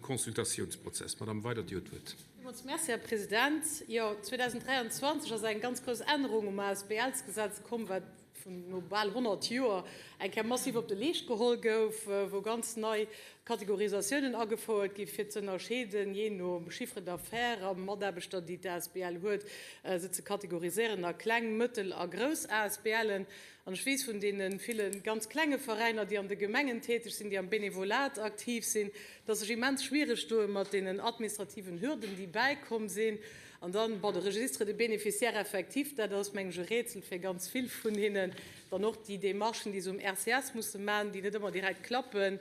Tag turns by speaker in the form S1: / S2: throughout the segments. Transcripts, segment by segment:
S1: Consultatiounsprozess. Madame Weydert, Dir hutt d'Wuert.
S2: Villmools Merci, Här President. Jo, 2023 ass eng ganz grouss Ännerung um ASBLs-Gesetz komm, wat vun no bal 100 Joer eng Kéier massiv op de Leescht geholl gouf, wou ganz nei Kategorisatiounen agefouert gi fir ze ënnerscheeden, jee no Chiffre d'affaires a Mataarbechter, déi d'ASBL huet, se ze kategoriséieren a kleng, mëttel a grouss ASBLen. An ech weess vun deene ville ganz klenge Veräiner, déi an de Gemengen täteg sinn, déi am Benevolat aktiv sinn, dass sech immens schwiereg doe mat deenen administrativen Hürden, déi bäikomm sinn. An dann, bon, de Registre des bénéficiaires effectifs, dat ass, mengen ech, e Rätsel fir ganz vill vun hinnen. Dann och déi Démarchen, déi se um RCS musse maachen, déi net ëmmer direkt klappen,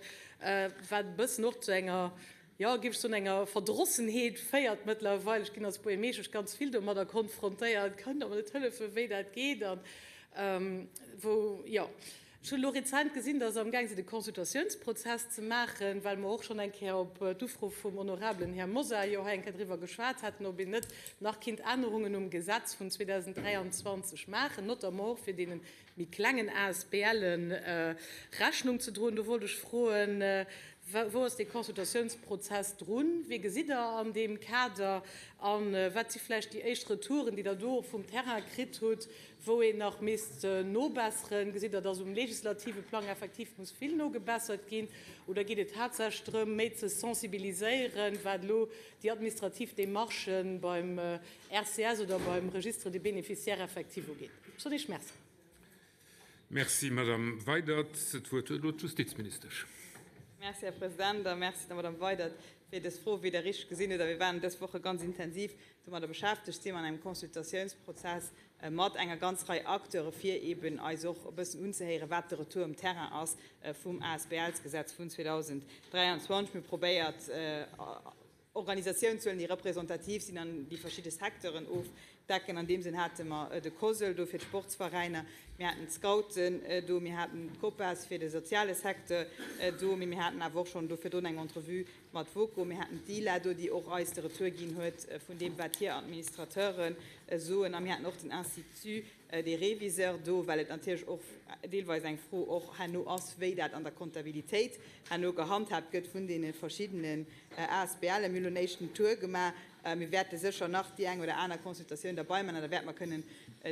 S2: wat e bëssen och zu enger, jo, géif ech soen, enger Verdrossenheet féiert mëttlerweil. Ech ginn als Buergermeeschtesch ganz vill domadder konfrontéiert, Kënnt Der mer net hëllefen, wéi dat geet? An wou, jo, ech hunn elo rezent gesinn, dass se amgaang sinn, de Consultatiounsprozess ze maachen, well mer och schonn eng Kéier op d'Ufro vum honorabelen Här Mosar jo hei eng Kéier driwwer geschwat haten, ob een net nach kinnt Ännerungen um Gesetz vun 2023 maachen, notamment och fir deene méi klengen ASBLen Rechnung ze droen. Do wollt ech froen, Wou ass dee Consultatiounsprozess drun? Wéi gesitt Der an deem Kader? A wat si vläicht déi éischt Retouren, déi Der do och vum Terrain kritt hutt, wou een nach misst nobesseren? Gesitt Der, dass um legislative Plang effektiv muss vill nogebessert ginn? Oder geet et haaptsächlech drëm, méi ze sensibiliséieren, wat elo déi administrativ Démarchë beim RCS oder beim Registre des bénéficiaires effectifs ugeet? Ech soen Iech Merci.
S1: Merci, Madame Weydert. D'Wuert huet elo d'Justizministesch.
S3: Merci, Här President, a merci der Madame Weydert fir dës Fro. Wéi Der richteg gesinn hutt, a mir waren dës Woche ganz intensiv domadder beschäftegt, si mer an engem Consultatiounsprozess mat enger ganz Rei Acteure fir eeben eis och e bëssen unzehéieren, wat de Retour um Terrain ass vum ASBLs-Gesetz vun 2023. Mir hu probéiert, Organisatiounszuelen, déi representativ sinn an déi verschidde Secteuren ofdecken. An deem Sënn hate mer de COSL do fir d'Sportsveräiner, mir haten d'Scouten do, mir haten d'COPAS fir de soziale Secteur do, mee mir haten awer och schonn do virdrun eng Entrevue mat WOKO, mir haten d'ILA do, déi och eis de Retour ginn huet vun deem, wat hir Administrateure soen, a mir haten och den Institut des Réviseurs do, well et natierlech och deelweis eng Fro och herno ass, wéi dat an der Kontabilitéit herno gehandhaabt gëtt vun deene verschiddenen ASBLen. Mir hunn elo en éischten Tour gemaach. Mir wäerte sécher nach déi eng oder aner Consultatioun derbei maachen an da wäerte mer kënnen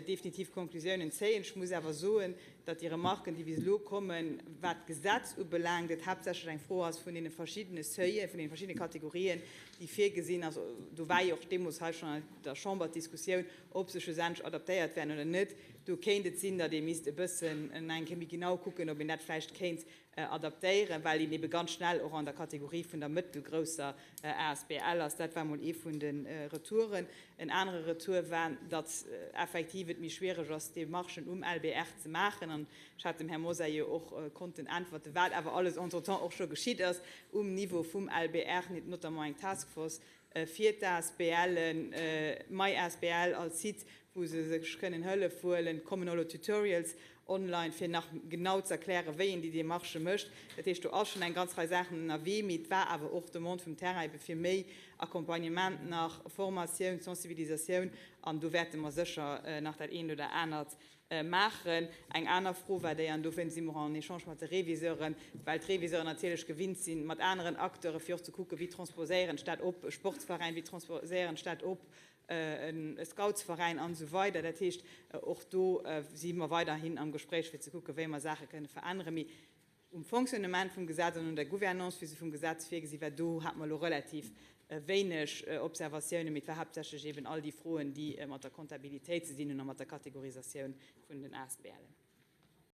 S3: definitiv Konklusiounen zéien. Ech muss awer soen, datt déi Remarken, déi bis elo kommen, wat d'Gesetz ubelaangt, et haaptsächlech eng Fro ass vun deene verschiddene Seuilen, vun deene verschiddene Kategorien, déi virgesinn ass. Do war jo och deemools hei schonn an der Chamber d'Diskussioun, ob se schlussendlech adaptéiert werden oder net. Do kéint et sinn, datt ee misst e bëssen nach eng Kéier méi genau kucken, ob een dat vläicht kéint adaptéieren, well een ebe ganz schnell och an der Kategorie vun der mëttelgrousser asbl ass. Dat war mol ee vun de Retouren. En anere Retour war, datt effektiv et méi schwiereg ass, Demarchen um LBR ze maachen. An ech hat dem Här Mosar jo och konnten äntwerten, wat awer alles entretemps och scho geschitt ass um Niveau vum LBR, notamment eng Task Force, fir d'ASBLen, MyASBL als Site, wou se sech kënnen Hëllef huelen, et kommen och elo Tutorials online, fir nach genau ze erklären, wéi een déi Demarchë mécht. Dat heescht, do ass schonn eng ganz Rei Saachen ënnerwee, mee et war awer och d'Demande vum Terrain ebe fir méi Accompagnement nach, Formatioun, Sensibilisatioun, an do wäerte mer sécher nach dat eent oder anert maachen. Eng aner Fro war déi, an dofir si mer och en Echange mat de Reviseuren, well d'Reviseuren natierlech gewinnt si mat aneren Acteure fir och ze kucken, wéi transposéieren ech dat op e Sportsveräin, wéi transposéieren ech dat op e Scoutsveräin an esou weider. Dat heescht, och do si mer weiderhin am Gespréich fir ze kucken, wéi mer Saache kënne veränneren. Mee Um Fonctionnement vum Gesetz an un der Gouvernance, wéi se vum Gesetz virgesi war, do hate mer elo relativ wéineg Observatiounen, mee et war haaptsächlech eben all déi Froen, déi mat der Comptabilitéit ze dinn hunn a mat der Kategorisatioun vun den ASBLen.